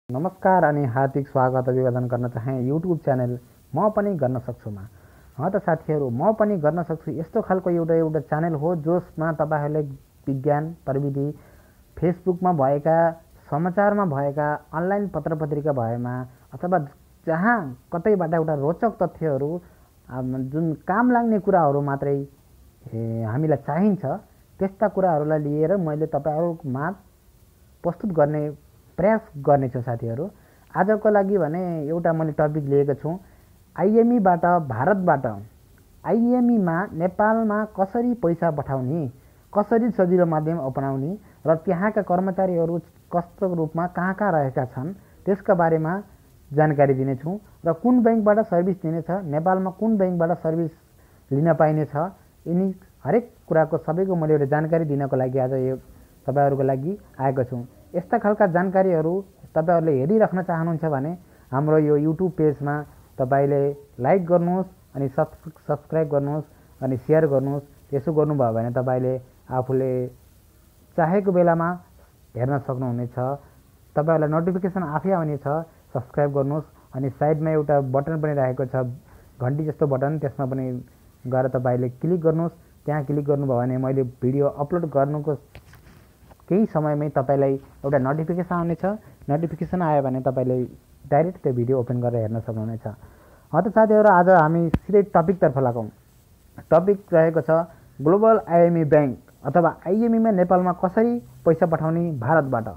नमस्कार अनि हार्दिक स्वागत अभिवादन गर्न चाहे युट्युब च्यानल म पनि गर्न सक्छुमा। त साथीहरू, म पनि गर्न सक्छु यस्तो खालको एउटा च्यानल हो जसमा तपाईँहरूले विज्ञान प्रविधि, फेसबुकमा भएका, समाचारमा भएका, अनलाइन पत्रपत्रिका भएमा अथवा जहाँ कतैबाट एउटा रोचक तथ्यहरू जुन काम लाग्ने कुराहरू मात्रै हामीलाई चाहिन्छ त्यस्ता कुराहरूलाई लिएर मैले तपाईँहरूमा प्रस्तुत गर्ने प्रयास गर्नेछु साथीहरू। आजको लागि भने एउटा मैले टपिक लिएको छु, आइएमईबाट भारतबाट आइएमईमा नेपालमा कसरी पैसा पठाउने, कसरी सजिलो माध्यम अपनाउने र त्यहाँका कर्मचारीहरू कस्तो रूपमा कहाँ कहाँ रहेका छन् त्यसका बारेमा जानकारी दिनेछु र कुन ब्याङ्कबाट सर्भिस दिनेछ, नेपालमा कुन ब्याङ्कबाट सर्भिस लिन पाइनेछ, यिनी हरेक कुराको सबैको मैले एउटा जानकारी दिनको लागि आज यो तपाईँहरूको लागि आएको छु। यस्ता खालका जानकारीहरू तपाईँहरूले हेरिराख्न चाहनुहुन्छ भने हाम्रो यो युट्युब पेजमा तपाईँले लाइक गर्नुहोस् अनि सब्सक्राइब गर्नुहोस् अनि सेयर गर्नुहोस्। त्यसो गर्नुभयो भने तपाईँले आफूले चाहेको बेलामा हेर्न सक्नुहुनेछ। तपाईँहरूलाई नोटिफिकेसन आफै आउनेछ। सब्सक्राइब गर्नुहोस् अनि साइडमा एउटा बटन पनि राखेको छ, घन्टी जस्तो बटन, त्यसमा पनि गएर तपाईँले क्लिक गर्नुहोस्। त्यहाँ क्लिक गर्नुभयो भने मैले भिडियो अपलोड गर्नुको केही समयमै तपाईँलाई एउटा नोटिफिकेसन आउनेछ। नोटिफिकेसन आयो भने तपाईँले डाइरेक्ट त्यो भिडियो ओपन गरेर हेर्न सक्नुहुनेछ। त साथीहरू, आज हामी सिधै टपिकतर्फ लागौँ। टपिक रहेको छ ग्लोबल आइएमई ब्याङ्क अथवा आइएमईमा नेपालमा कसरी पैसा पठाउने भारतबाट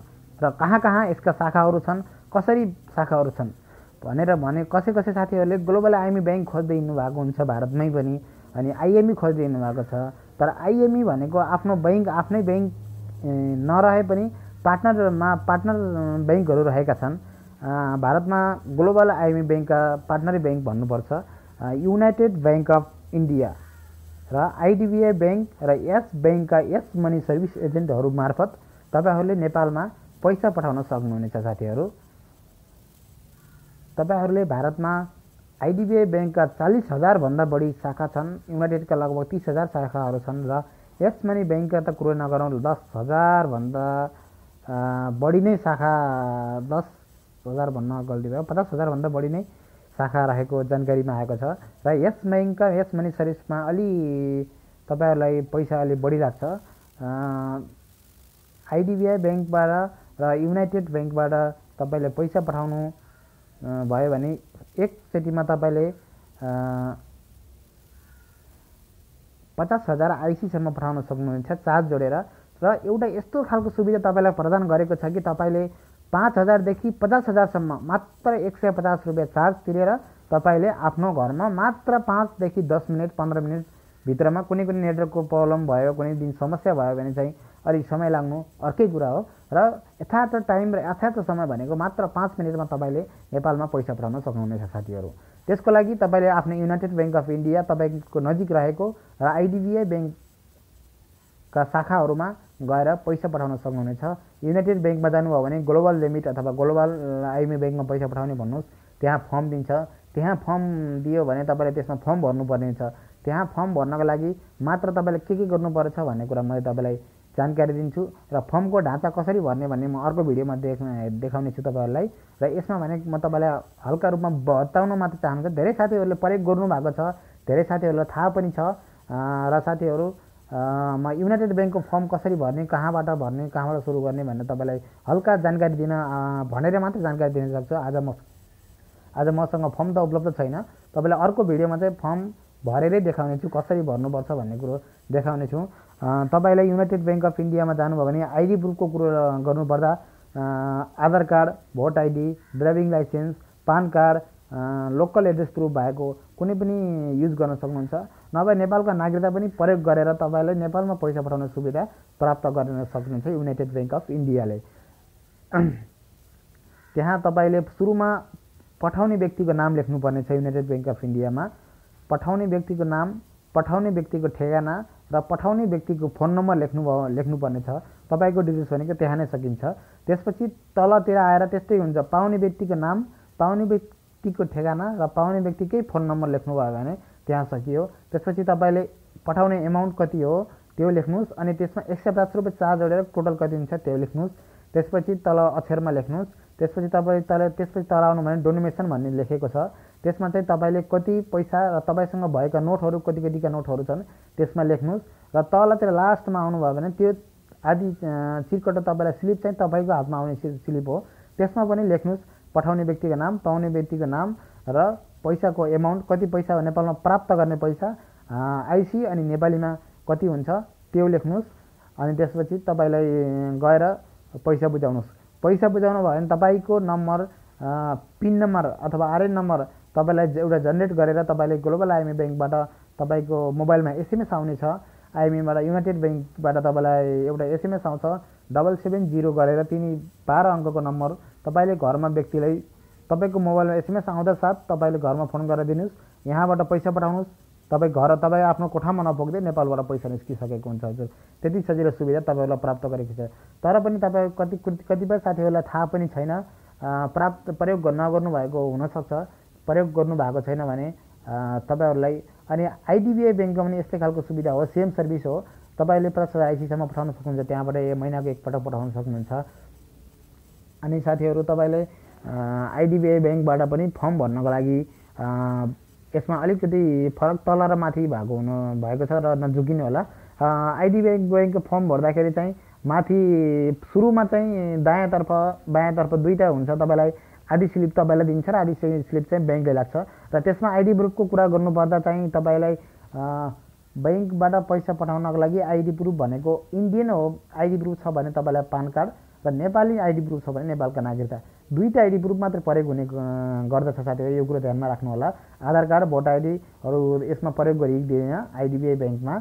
र कहाँ कहाँ यसका शाखाहरू छन्, कसरी शाखाहरू छन् भने कसै साथीहरूले ग्लोबल आइएमई ब्याङ्क खोज्दै हिँड्नु भएको हुन्छ भारतमै पनि, अनि आइएमई खोज्दै हिँड्नु भएको छ। तर आइएमई भनेको आफ्नो ब्याङ्क आफ्नै ब्याङ्क नरहे पनि पार्टनर ब्याङ्कहरू रहेका छन्। भारतमा ग्लोबल आइएमई ब्याङ्कका पार्टनरी ब्याङ्क भन्नुपर्छ युनाइटेड ब्याङ्क अफ इन्डिया र आइडिबिआई ब्याङ्क र यस ब्याङ्कका यस मनी सर्भिस एजेन्टहरू मार्फत तपाईँहरूले नेपालमा पैसा पठाउन सक्नुहुनेछ। साथीहरू, तपाईँहरूले भारतमा आइडिबिआई ब्याङ्कका 40,000 भन्दा बढी शाखा छन्, युनाइटेडका लगभग 30,000 शाखाहरू छन् र यस मनी ब्याङ्कका त कुरो नगरौँ, 10,000 भन्दा बढी नै शाखा, 10,000 भन्न गल्ती भयो, 50,000 भन्दा बढी नै शाखा रहेको जानकारीमा आएको छ। र यस ब्याङ्कका यस मनी सर्भिसमा अलि तपाईँहरूलाई पैसा अलि बढिरहेको छ। आइडिबिआई ब्याङ्कबाट र युनाइटेड ब्याङ्कबाट तपाईँले पैसा पठाउनु भयो भने एकचोटिमा तपाईँले 50,000 आइसीसम्म पठाउन सक्नुहुन्छ चार्ज जोडेर। र एउटा यस्तो खालको सुविधा तपाईँलाई प्रदान गरेको छ कि तपाईँले 5,000 देखि 50,000सम्म मात्र 150 रुपियाँ चार्ज तिरेर तपाईँले आफ्नो घरमा मात्र 5 देखि 10 मिनट 15 मिनट भित्रमा कुनै नेटवर्कको प्रब्लम भयो, कुनै दिन समस्या भयो भने चाहिँ अलिक समय लाग्नु अर्कै कुरा हो। र यथार्थ टाइम र यथार्थ समय भनेको मात्र 5 मिनटमा तपाईँले नेपालमा पैसा पठाउन सक्नुहुनेछ। साथीहरू, त्यसको लागि तपाईँले आफ्नो युनाइटेड ब्याङ्क अफ इन्डिया तपाईँको नजिक रहेको र आइडिबिआई ब्याङ्कका शाखाहरूमा गएर पैसा पठाउन सक्नुहुनेछ। युनाइटेड ब्याङ्कमा जानुभयो भने ग्लोबल लिमिट अथवा ग्लोबल आइएमई ब्याङ्कमा पैसा पठाउने भन्नुहोस्, त्यहाँ फर्म दिन्छ। त्यहाँ फर्म दियो भने तपाईँले त्यसमा फर्म भर्नुपर्ने हुन्छ। त्यहाँ फर्म भर्नको लागि मात्र तपाईँले के गर्नुपर्छ भन्ने कुरा मैले तपाईँलाई जानकारी दिन्छु र फर्मको ढाँचा कसरी भर्ने भन्ने म अर्को भिडियोमा देखाउने छु तपाईँहरूलाई। र यसमा भने म तपाईँलाई हल्का रूपमा बताउन मात्र चाहन्छु। धेरै साथीहरूले प्रयोग गर्नुभएको छ, धेरै साथीहरूलाई थाहा पनि छ। र साथीहरू, म युनाइटेड ब्याङ्कको फर्म कसरी भर्ने, कहाँबाट भर्ने, कहाँबाट सुरु गर्ने भनेर तपाईँलाई हल्का जानकारी दिन भनेर मात्र जानकारी दिन सक्छु। आज मसँग फर्म त उपलब्ध छैन, तपाईँलाई अर्को भिडियोमा चाहिँ फर्म भरेरै देखाउने छु, कसरी भर्नुपर्छ भन्ने कुरो देखाउने छु। तपाईँलाई युनाइटेड ब्याङ्क अफ इन्डियामा जानुभयो भने आइडी प्रुफको कुरो गर्नुपर्दा Aadhaar card, vote ID, driving licence, PAN card, local address proof भएको कुनै पनि युज गर्न सक्नुहुन्छ। नभए नेपालको नागरिकता पनि प्रयोग गरेर तपाईँले नेपालमा पैसा पठाउने सुविधा प्राप्त गर्न सक्नुहुन्छ युनाइटेड ब्याङ्क अफ इन्डियाले। त्यहाँ तपाईँले सुरुमा पठाउने व्यक्तिको नाम लेख्नुपर्ने छ युनाइटेड ब्याङ्क अफ इन्डियामा। पठाउने व्यक्तिको नाम, पठाउने व्यक्तिको ठेगाना र पठाउने व्यक्तिको फोन नम्बर लेख्नुपर्ने छ। तपाईँको डिटेल्स भनेको त्यहाँ नै सकिन्छ। त्यसपछि तलतिर आएर त्यस्तै हुन्छ, पाउने व्यक्तिको नाम, पाउने व्यक्तिको ठेगाना र पाउने व्यक्तिकै फोन नम्बर लेख्नुभयो भने त्यहाँ सकियो। त्यसपछि तपाईँले पठाउने एमाउन्ट कति हो त्यो लेख्नुहोस् अनि त्यसमा 150 रुपियाँ चार्ज जोडेर टोटल कति हुन्छ त्यो लेख्नुहोस्। त्यसपछि तल अक्षरमा लेख्नुहोस्। त्यसपछि तपाईँ त्यसपछि तल आउनु भने डोनेसन भन्ने लेखेको छ। त्यसमा चाहिँ तपाईँले कति पैसा र तपाईँसँग भएका नोटहरू कति कतिका नोटहरू छन् त्यसमा लेख्नुहोस्। र तलतिर लास्टमा आउनुभयो भने त्यो आदि चिरकट तपाईँलाई स्लिप चाहिँ तपाईँको हातमा आउने स्लिप हो, त्यसमा पनि लेख्नुहोस् पठाउने व्यक्तिको नाम, पाउने व्यक्तिको नाम र पैसाको एमाउन्ट कति पैसा नेपालमा प्राप्त गर्ने पैसा, आइसी अनि नेपालीमा कति हुन्छ त्यो लेख्नुहोस्। अनि त्यसपछि तपाईँलाई गएर पैसा बुझाउनुहोस्। पैसा बुझाउनु भयो भने तपाईँको नम्बर, पिन नम्बर अथवा आरएन नम्बर तपाईँलाई एउटा जेनेरेट गरेर तपाईँले ग्लोबल आइएमए ब्याङ्कबाट तपाईँको मोबाइलमा एसएमएस आउनेछ। आइएमएबाट युनाइटेड ब्याङ्कबाट तपाईँलाई एउटा एसएमएस आउँछ 770 गरेर 12 अङ्कको नम्बर तपाईँले घरमा व्यक्तिलाई तपाईँको मोबाइलमा एसएमएस आउँदा साथ तपाईँले घरमा फोन गरेर दिनुहोस्, यहाँबाट पैसा पठाउनुहोस्। तपाईँ आफ्नो कोठामा नपुग्दै नेपालबाट पैसा निस्किसकेको हुन्छ। हजुर त्यति सजिलो सुविधा तपाईँहरूलाई प्राप्त गरेको छ। तर पनि तपाईँ कतिपय साथीहरूलाई थाहा पनि छैन, प्रयोग नगर्नु भएको हुनसक्छ, प्रयोग गर्नुभएको छैन भने तपाईँहरूलाई। अनि आइडिबिआई ब्याङ्कमा पनि यस्तै खालको सुविधा हो, सेम सर्भिस हो। तपाईँले 50,000 आइसीसम्म पठाउन सक्नुहुन्छ, त्यहाँबाट महिनाको एकपटक पठाउन सक्नुहुन्छ। अनि साथीहरू तपाईँले आइडिबिआई ब्याङ्कबाट पनि फर्म भर्नको लागि यसमा अलिकति फरक तल र माथि भएको छ र नझुकिनु होला। आइडिबिआई ब्याङ्कको फर्म भर्दाखेरि चाहिँ माथि सुरुमा चाहिँ बायाँतर्फ दुईवटा हुन्छ, तपाईँलाई आधी स्लिप तपाईँलाई दिन्छ र आधी स्लिप चाहिँ ब्याङ्कले लाग्छ। र त्यसमा आइडी प्रुफको कुरा गर्नुपर्दा चाहिँ तपाईँलाई ब्याङ्कबाट पैसा पठाउनको लागि आइडी प्रुफ भनेको इन्डियन हो आइडी प्रुफ छ भने तपाईँलाई पान कार्ड, र नेपाली आइडी प्रुफ छ भने नेपालका नागरिकता, दुईवटा आइडी प्रुफ मात्र प्रयोग हुने गर्दछ साथीहरू। यो कुरो ध्यानमा राख्नु होला। आधार कार्ड, भोट आइडीहरू यसमा प्रयोग गरिँदैन आइडिबिआई ब्याङ्कमा।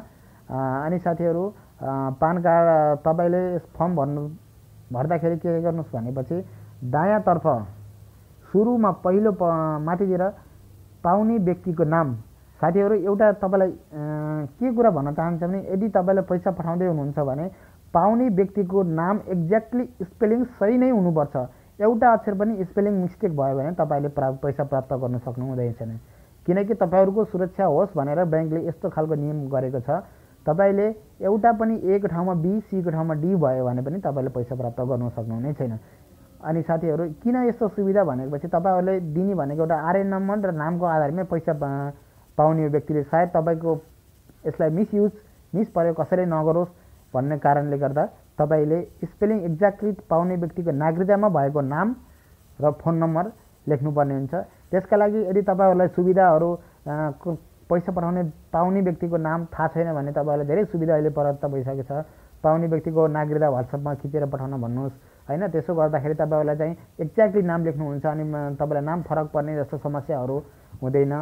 अनि साथीहरू पान कार्ड तपाईँले फर्म भर्दाखेरि के गर्नुहोस् भनेपछि दायाँतर्फ सुरुमा पहिलो माथितिर पाउने व्यक्तिको नाम। साथीहरू एउटा तपाईँलाई के कुरा भन्न चाहन्छ भने यदि तपाईँले पैसा पठाउँदै हुनुहुन्छ भने पाउने व्यक्तिको नाम एक्ज्याक्टली स्पेलिङ सही नै हुनुपर्छ। एउटा अक्षर पनि स्पेलिङ मिस्टेक भयो भने तपाईँले पैसा प्राप्त गर्न सक्नु हुँदैन, किनकि तपाईँहरूको सुरक्षा होस् भनेर ब्याङ्कले यस्तो खालको नियम गरेको छ। तपाईँले एउटा पनि एक ठाउँमा बी, सीको ठाउँमा डी भयो भने पनि तपाईँले पैसा प्राप्त गर्न सक्नुहुने छैन। अनि साथीहरू किन यस्तो सुविधा भनेपछि तपाईँहरूले दिने भनेको एउटा आरएन नम्बर र नामको आधारमै पैसा पाउने व्यक्तिले सायद तपाईँको यसलाई मिस प्रयोग कसैले नगरोस् भन्ने कारणले गर्दा तपाईँले स्पेलिङ एक्ज्याक्टली पाउने व्यक्तिको नागरिकतामा भएको नाम र फोन नम्बर लेख्नुपर्ने हुन्छ। त्यसका लागि यदि तपाईँहरूलाई सुविधाहरू पैसा पाउने व्यक्तिको नाम थाहा छैन भने तपाईँहरूलाई धेरै सुविधा अहिले प्राप्त भइसकेको छ। पाउने व्यक्तिको नागरिकता व्हाट्सएपमा खिचेर पठाउन भन्नुहोस् होइन, त्यसो गर्दाखेरि तपाईँहरूलाई चाहिँ एक्ज्याक्टली नाम लेख्नुहुन्छ अनि तपाईँलाई नाम फरक पर्ने जस्तो समस्याहरू हुँदैन।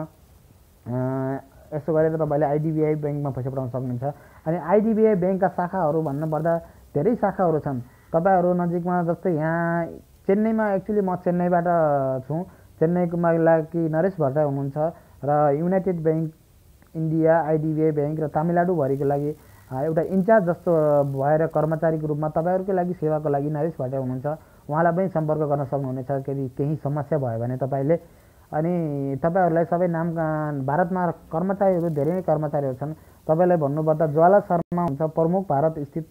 यसो गरेर तपाईँले आइडिबिआई ब्याङ्कमा पैसा पठाउन सक्नुहुन्छ। अनि आइडिबिआई ब्याङ्कका शाखाहरू भन्नुपर्दा धेरै शाखाहरू छन् तपाईँहरू नजिकमा। जस्तै यहाँ चेन्नईमा, एक्चुअली म चेन्नईबाट छु, चेन्नईको लागि नरेश भट्टराई हुनुहुन्छ र United bank India, IDBI bank र तमिलनाडुभरिको लागि एउटा इन्चार्ज जस्तो भएर कर्मचारीको रूपमा तपाईँहरूकै लागि सेवाको लागि नरेश भट्टराई हुनुहुन्छ। उहाँलाई पनि सम्पर्क गर्न सक्नुहुनेछ यदि केही समस्या भयो भने तपाईँले। अनि तपाईँहरूलाई सबै नाम भारतमा कर्मचारीहरू धेरै नै कर्मचारीहरू छन्। तपाईँलाई भन्नुपर्दा ज्वाला शर्मा हुन्छ, प्रमुख भारत स्थित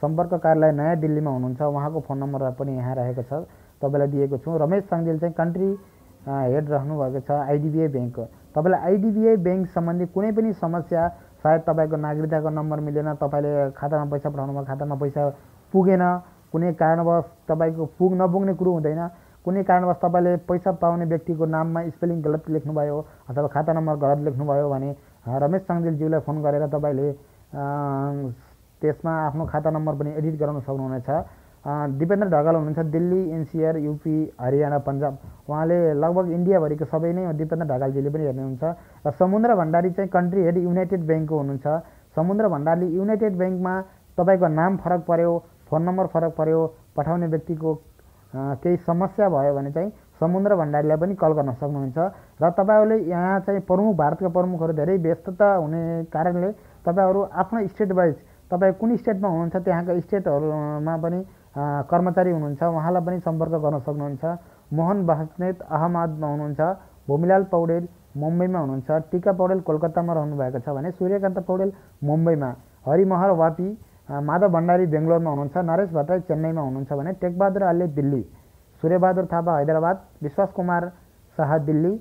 सम्पर्क कार्यालय नयाँ दिल्लीमा हुनुहुन्छ, उहाँको फोन नम्बर पनि यहाँ रहेको छ, तपाईँलाई दिएको छु। रमेश साङ्जेल चाहिँ कन्ट्री हेड रहनुभएको छ आइडिबिआई ब्याङ्कको। तपाईँलाई आइडिबिआई ब्याङ्क सम्बन्धी कुनै पनि समस्या, सायद तपाईँको नागरिकताको नम्बर मिलेन, तपाईँले खातामा पैसा पठाउनुभयो, खातामा पैसा पुगेन, कुनै कारणवश तपाईँको नपुग्ने कुरो हुँदैन, कुनै कारणवश तपाईँले पैसा पाउने व्यक्तिको नाममा स्पेलिङ गलत लेख्नुभयो अथवा खाता नम्बर गलत लेख्नुभयो भने रमेश साङ्जेलज्यूलाई फोन गरेर तपाईँले त्यसमा आफ्नो खाता नम्बर पनि एडिट गराउन सक्नुहुनेछ। दिपेन्द्र ढकाल हुनुहुन्छ, दिल्ली, एनसिआर, युपी, हरियाणा, पन्जाब। उहाँले लगभग इन्डियाभरिको सबै नै दिपेन्द्र ढकालजीले पनि हेर्नुहुन्छ। र समुद्र भण्डारी चाहिँ कन्ट्री हेड युनाइटेड ब्याङ्कको हुनुहुन्छ। समुद्र भण्डारीले युनाइटेड ब्याङ्कमा तपाईँको नाम फरक पर्यो, फोन नम्बर फरक पर्यो, पठाउने व्यक्तिको केही समस्या भयो भने चाहिँ समुद्र भण्डारीलाई पनि कल गर्न सक्नुहुन्छ। र तपाईँहरूले यहाँ चाहिँ भारतका प्रमुखहरू धेरै व्यस्तता हुने कारणले तपाईँहरू आफ्नो स्टेट वाइज तपाईँ कुन स्टेटमा हुनुहुन्छ त्यहाँका स्टेटहरूमा पनि कर्मचारी हुनुहुन्छ, उहाँलाई पनि सम्पर्क गर्न सक्नुहुन्छ। मोहन बस्नेत अहमदाबादमा हुनुहुन्छ, भूमिलाल पौडेल मुम्बईमा हुनुहुन्छ, टिका पौडेल कोलकातामा रहनुभएको छ भने सूर्यकान्त पौडेल मुम्बईमा, हरिमहर वापी माधव भण्डारी बेङ्गलोरमा हुनुहुन्छ, नरेश भट्टराई चेन्नईमा हुनुहुन्छ भने टेकबहादुर आले दिल्ली, सूर्यबहादुर थापा हैदराबाद, विश्वास कुमार शाह दिल्ली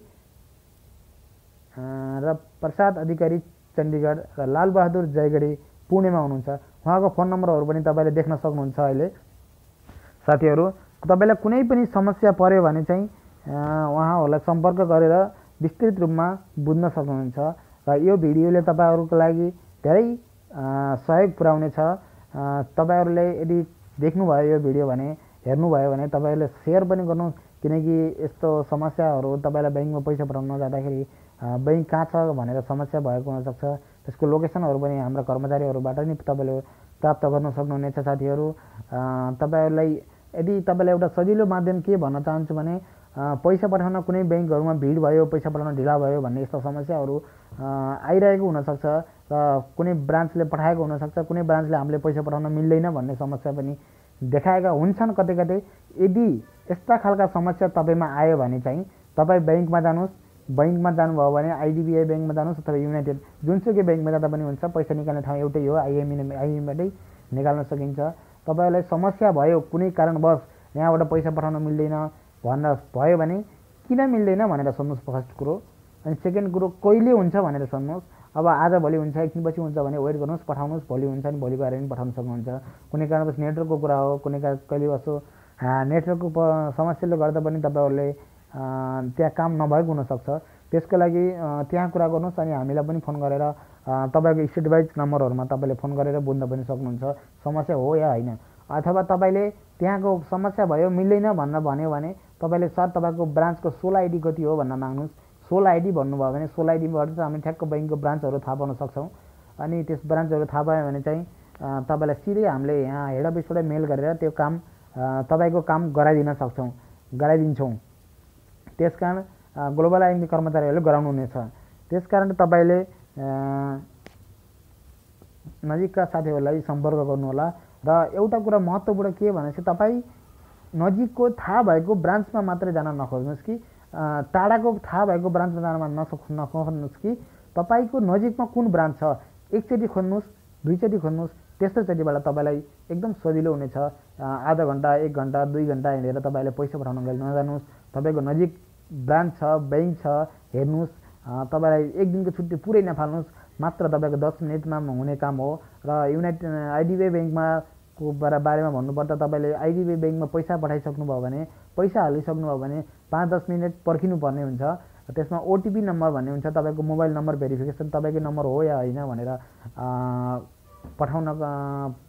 र प्रसाद अधिकारी चण्डीगढ र लालबहादुर जयगढी पुणेमा हुनुहुन्छ। उहाँको फोन नम्बरहरू पनि तपाईँले देख्न सक्नुहुन्छ। अहिले साथीहरू तपाईँलाई कुनै पनि समस्या पर्यो भने चाहिँ उहाँहरूलाई सम्पर्क गरेर विस्तृत रूपमा बुझ्न सक्नुहुन्छ र यो भिडियोले तपाईँहरूको लागि धेरै सहयोग पुर्याउनेछ। तपाईँहरूले यदि देख्नुभयो यो भिडियो भने, हेर्नुभयो भने तपाईँहरूले सेयर पनि गर्नु, किनकि यस्तो समस्याहरू तपाईँलाई ब्याङ्कमा पैसा पठाउन जाँदाखेरि ब्याङ्क कहाँ छ भनेर समस्या भएको हुनसक्छ। त्यसको लोकेसनहरू पनि हाम्रा कर्मचारीहरूबाट नि तपाईँले प्राप्त गर्न सक्नुहुनेछ। साथीहरू तपाईँहरूलाई यदि तपाईँलाई एउटा सजिलो माध्यम के भन्न चाहन्छु भने पैसा पठाउन कुनै ब्याङ्कहरूमा भिड भयो, पैसा पठाउन ढिला भयो भन्ने यस्तो समस्याहरू आइरहेको हुनसक्छ र कुनै ब्रान्चले पठाएको हुनसक्छ, कुनै ब्रान्चले हामीले पैसा पठाउन मिल्दैन भन्ने समस्या पनि देखाएका हुन्छन् कतै कतै। यदि यस्ता खालका समस्या तपाईँमा आयो भने चाहिँ तपाईँ ब्याङ्कमा जानुहोस्। ब्याङ्कमा जानुभयो भने आइडिबिआई ब्याङ्कमा जानुहोस् अथवा युनाइटेड, जुनसुकै ब्याङ्कमा जाँदा पनि हुन्छ। पैसा निकाल्ने ठाउँ एउटै हो, आइएमईबाटै निकाल्न सकिन्छ। तपाईँलाई समस्या भयो कुनै कारणवश यहाँबाट पैसा पठाउन मिल्दैन भनेर भयो भने किन मिल्दैन भनेर सोध्नुहोस् फर्स्ट कुरो। अनि सेकेन्ड कुरो कहिले हुन्छ भनेर सोध्नुहोस्। अब आज भोलि हुन्छ, एकछिन पछि हुन्छ भने वेट गर्नुहोस्, पठाउनुहोस्। भोलि हुन्छ नि भोलि गएर पनि पठाउन सक्नुहुन्छ। कुनै कारणवश नेटवर्कको कुरा हो, कुनै कहिले कस्तो नेटवर्कको समस्याले गर्दा पनि तपाईँहरूले त्यहाँ काम नभएको हुनसक्छ। त्यसको लागि त्यहाँ कुरा गर्नुहोस् अनि हामीलाई पनि फोन गरेर तपाईँको स्टेट वाइज नम्बरहरूमा तपाईँले फोन गरेर बुझ्न पनि सक्नुहुन्छ समस्या हो या होइन। अथवा तपाईँले त्यहाँको समस्या भयो मिल्दैन भनेर भन्यो भने तपाईँले सर तपाईँको ब्रान्चको 16 आइडी कति हो भनेर माग्नुहोस्। 16 आइडी भन्नुभयो भने 16 आइडीबाट चाहिँ हामी ठ्याक्क ब्याङ्कको ब्रान्चहरू थाहा पाउन सक्छौँ। अनि त्यस ब्रान्चहरू थाहा पायो भने चाहिँ तपाईँलाई सिधै हामीले यहाँ हेड अफिसबाट मेल गरेर त्यो काम तपाईँको काम गराइदिन्छौँ। त्यसकारण ग्लोबल आइएमपी कर्मचारीहरूले गराउनु हुनेछ। त्यसकारण तपाईँले नजिकका साथीहरूलाई सम्पर्क गर्नुहोला। र एउटा कुरा महत्त्वपूर्ण के भनेपछि तपाईँ नजिकको थाहा भएको ब्रान्चमा मात्रै जान नखोज्नुहोस् कि टाढाको थाहा भएको ब्रान्चमा जान नखोज्नुहोस् कि तपाईँको नजिकमा कुन ब्रान्च छ एकचोटि खोज्नुहोस्, दुईचोटि खोज्नुहोस्। त्यस्तो चोटिबाट तपाईँलाई एकदम सजिलो हुनेछ। आधा घन्टा, 1 घन्टा, 2 घन्टा हिँडेर तपाईँले पैसा पठाउन नजानुहोस्। तपाईँको नजिक ब्रान्च छ, ब्याङ्क छ, हेर्नुहोस्। तपाईँलाई एक दिनको छुट्टी पुरै नफाल्नुहोस्। मात्र तपाईँको 10 मिनटमा हुने काम हो। र आइडिबिआई ब्याङ्कमा को बारेमा भन्नुपर्दा तपाईँले आइडिबिआई ब्याङ्कमा पैसा पठाइसक्नुभयो भने, पैसा हालिसक्नुभयो भने 5-10 मिनट पर्खिनुपर्ने हुन्छ। त्यसमा ओटिपी नम्बर भन्ने हुन्छ, तपाईँको मोबाइल नम्बर भेरिफिकेसन तपाईँकै नम्बर हो या होइन भनेर पठाउन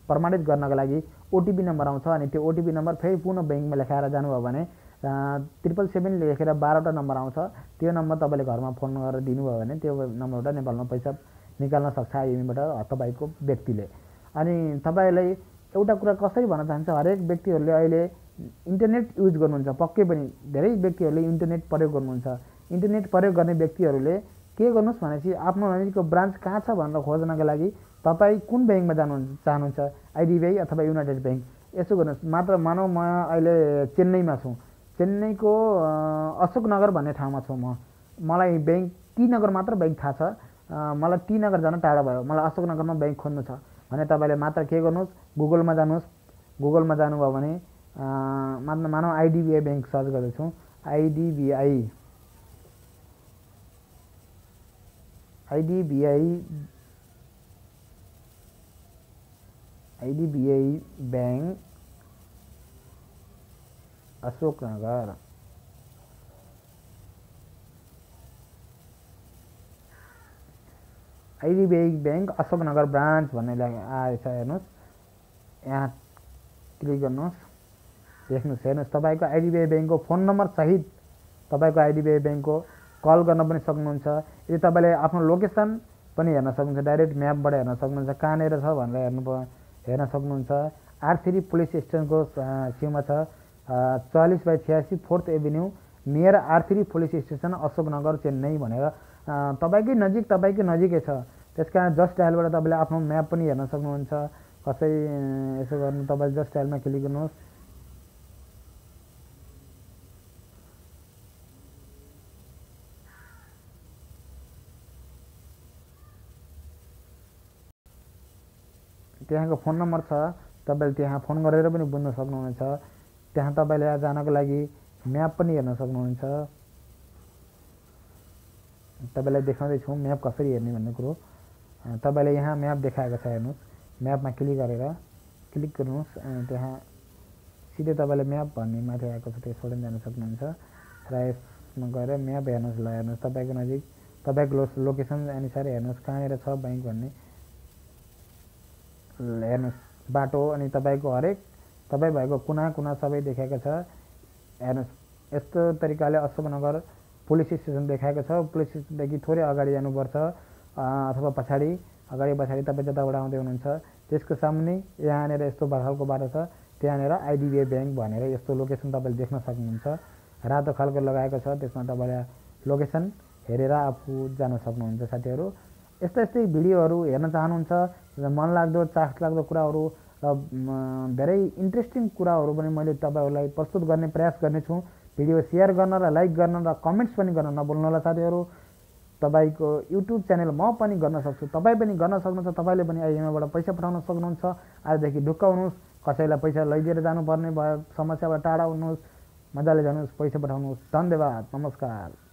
प्रमाणित गर्नको लागि ओटिपी नम्बर आउँछ। अनि त्यो ओटिपी नम्बर फेरि पुनः ब्याङ्कमा लेखाएर जानुभयो भने 777 लेखेर 12वटा नम्बर आउँछ। त्यो नम्बर तपाईँले घरमा फोन गरेर दिनुभयो भने त्यो नम्बरबाट नेपालमा पैसा निकाल्न सक्छ आइएमईबाट तपाईँको व्यक्तिले। अनि तपाईँलाई एउटा कुरा कसरी भन्न चाहन्छु, हरेक व्यक्तिहरूले अहिले इन्टरनेट युज गर्नुहुन्छ। पक्कै पनि धेरै व्यक्तिहरूले इन्टरनेट प्रयोग गर्नुहुन्छ। इन्टरनेट प्रयोग गर्ने व्यक्तिहरूले के गर्नुहोस् भनेपछि आफ्नो नजिकको ब्रान्च कहाँ छ भनेर खोज्नको लागि तपाईँ कुन ब्याङ्कमा चाहनुहुन्छ, आइडिबिआई अथवा युनाइटेड ब्याङ्क, यसो गर्नुहोस्। मात्र मानौ म अहिले चेन्नईमा छु, चेन्नईको अशोकनगर भन्ने ठाउँमा छु मलाई ब्याङ्क टी नगर मात्र ब्याङ्क थाहा छ। मलाई टी नगर जान टाढा भयो, मलाई अशोकनगरमा ब्याङ्क खोज्नु छ भने तपाईँले मात्र के गर्नुहोस्, गुगलमा जानुहोस्। गुगलमा जानुभयो भने मानौ आइडिबिआई ब्याङ्क सर्च गर्दैछौँ। IDBI bank Ashoknagar. IDBI bank Ashoknagar branch भन्ने आएछ, हेर्नुहोस्। यहाँ क्लिक गर्नुहोस्, हेर्नुहोस् तपाईँको आइडिबिआई ब्याङ्कको फोन नम्बर सहित तपाईँको आइडिबिआई ब्याङ्कको कल गर्न पनि सक्नुहुन्छ। यदि तपाईँले आफ्नो लोकेसन पनि हेर्न सक्नुहुन्छ, डाइरेक्ट म्यापबाट हेर्न सक्नुहुन्छ कहाँनिर छ भनेर हेर्न सक्नुहुन्छ। R3 पुलिस स्टेसनको छेउमा छ, 44/86 4th avenue near R3 police station Ashoknagar Chennai भनेर तपाईँकै नजिकै छ। त्यसकारण जस्ट डायलबाट तपाईँले आफ्नो म्याप पनि हेर्न सक्नुहुन्छ। कसरी यसो गर्नु, तपाईँ जस्ट डायलमा क्लिक गर्नुहोस्। त्यहाँको फोन नम्बर छ, तपाईँले त्यहाँ फोन गरेर पनि बुझ्न सक्नुहुनेछ। त्यहाँ तपाईँले जानको लागि म्याप पनि हेर्न सक्नुहुन्छ। तपाईँलाई देखाउँदैछु म्याप कसरी हेर्ने भन्ने कुरो। तपाईँले यहाँ म्याप देखाएको छ, हेर्नुहोस्। म्यापमा क्लिक गरेर क्लिक गर्नुहोस्, त्यहाँ सिधै तपाईँले म्याप भन्ने माथि आएको छ, त्यसबाट जान सक्नुहुन्छ र यसमा गएर म्याप हेर्नुहोस्। ल हेर्नुहोस्, तपाईँको नजिक तपाईँको लोकेसन अनुसार हेर्नुहोस् कहाँनिर छ ब्याङ्क भन्ने। हेर्नुहोस् बाटो अनि तपाईँको हरेक तपाईँ भएको कुना कुना सबै देखाएको छ। हेर्नुहोस् यस्तो तरिकाले अशोकनगर पुलिस स्टेसन देखाएको छ। पुलिस स्टेसनदेखि थोरै अगाडि जानुपर्छ अथवा पछाडि, अगाडि पछाडि तपाईँ जताबाट आउँदै हुनुहुन्छ त्यसको सामुन्ने यहाँनिर यस्तो खालको बाटो छ, त्यहाँनिर आइडिबिआई ब्याङ्क भनेर यस्तो लोकेसन तपाईँले देख्न सक्नुहुन्छ। रातो खालको लगाएको छ, त्यसमा तपाईँले लोकेसन हेरेर आफू जान सक्नुहुन्छ। साथीहरू यस्तै यस्तै भिडियोहरू हेर्न चाहनुहुन्छ, मनलाग्दो चाखलाग्दो कुराहरू र धेरै इन्ट्रेस्टिङ कुराहरू पनि मैले तपाईँहरूलाई प्रस्तुत गर्ने प्रयास गर्नेछु। भिडियो सेयर गर्न र लाइक गर्न र कमेन्ट्स पनि गर्न नभुल्नुहोला साथीहरू। तपाईँको युट्युब च्यानल म पनि गर्न सक्छु, तपाईँ पनि गर्न सक्नुहुन्छ। तपाईँले पनि आइएमआईबाट पैसा पठाउन सक्नुहुन्छ। आजदेखि ढुक्क हुनुहोस्, कसैलाई पैसा लैदिएर जानुपर्ने भयो समस्याबाट टाढा हुनुहोस्, मजाले जानुहोस्, पैसा पठाउनुहोस्। धन्यवाद, नमस्कार।